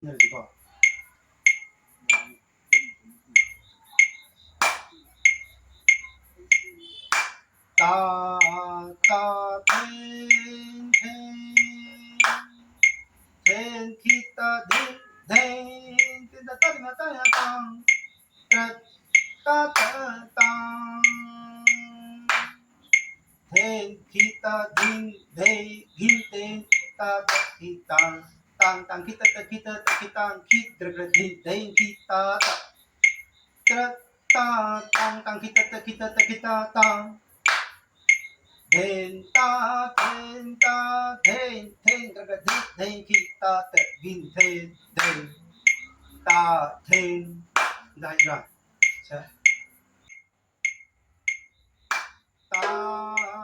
Ta ta ten ten ten kita den den ten ta ta ta ta tan tra ta ta tan ten kita din dei gin ten ta ta ki tan tan tan kita ta kita ta ki tan ki tra tra din den ki ta ta tra ta tan tan kita ta kita ta ki ta tan den ta den ta den ten tra tra din den ki ta ta gin ten den ta ten dai ra. Ta.